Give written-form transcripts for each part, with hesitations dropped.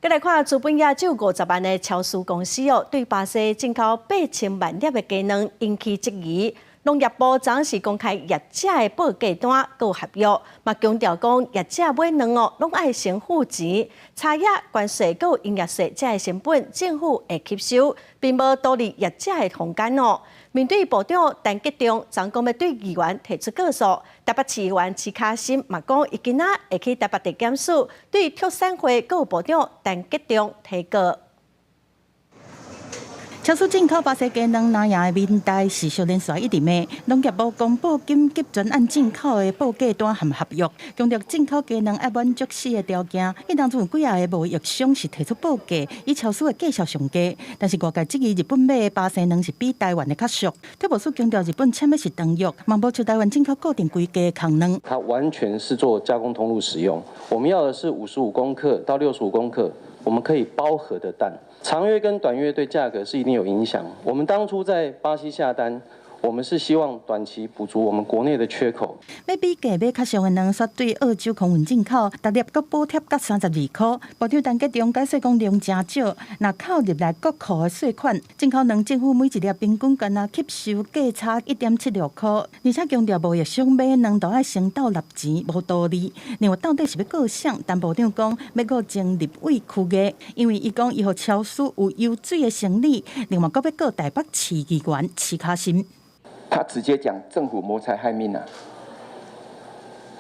閣來看資本額只有50萬的超市公司哦，對巴西進口8000萬粒的雞卵引起質疑。農業部昨是公開業者的報價單佮合約，嘛強調講業者買卵哦，攏愛先付錢，差額關稅佮營業稅這个成本，政府會吸收，並無圖利業者的空間哦。面對部長陳吉仲，昨講欲對議員提出告訴，台北市議員徐卡心嘛講，伊今仔會去台北地檢署對畜產會佮部長陳吉仲提告。超市進口巴西雞卵哪樣的民代是小連續一直罵，農業部公布緊急專案進口的報價單和合約，強調進口雞卵愛滿足四个條件。彼當中有幾仔個貿易商是提出報價，以超市的價數上低，但是外界質疑日本買的巴西卵是比台灣的較俗。特務署強調日本簽的是長約，嘛無像台灣進口固定規格的空卵。它完全是做加工通路使用，我們要的是55公克到65公克，我們可以包盒的蛋。長約跟短約對價格是一定有影響。我們當初在巴西下單，我們是希望短期補足我們國內的缺口。欲比價買較俗的卵，煞對澳洲空運進口，逐粒閣補貼甲32塊。部長陳吉仲解釋講量誠少，若扣入來國庫的稅款，進口卵政府每一粒平均干焦吸收價差1.76塊。而且強調貿易商買卵都愛先倒納錢，無圖利。另外到底是欲告啥？陳部長講欲告前立委屈毅，因為伊講伊予超市有油水的生理。另外閣欲告台北市議員徐卡心。他直接講政府謀財害命啊！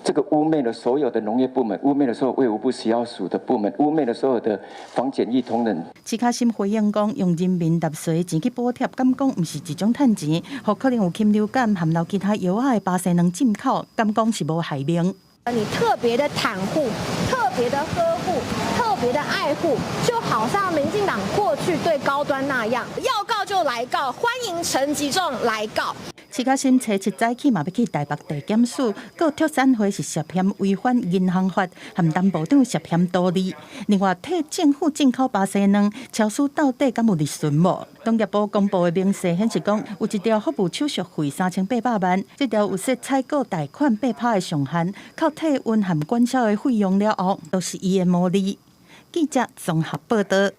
這個污衊了所有的農業部門，污衊了所有衛福部食藥署的部門，污衊了所有的防檢疫同仁。徐卡心回應講，用人民納稅錢去補貼，敢講毋是一種趁錢，予可能有禽流感含留其他藥仔的巴西卵進口，敢講是無害命。你特別的袒護，特別的呵護，特別的愛護，就好像民進黨過去對高端那樣，要告就來告，歡迎陳吉仲來告。徐卡心初七早起嘛欲去台北地檢署告畜產會是涉嫌違反銀行法，和陳部長涉嫌圖利。另外，替政府進口巴西卵，超市到底敢有利潤無？農業部公布的明細顯示講，有一條服務手續費3800萬，這條有設採購貸款8%的上限，扣退運和管銷的費用了後，都是伊的毛利。記者綜合報道。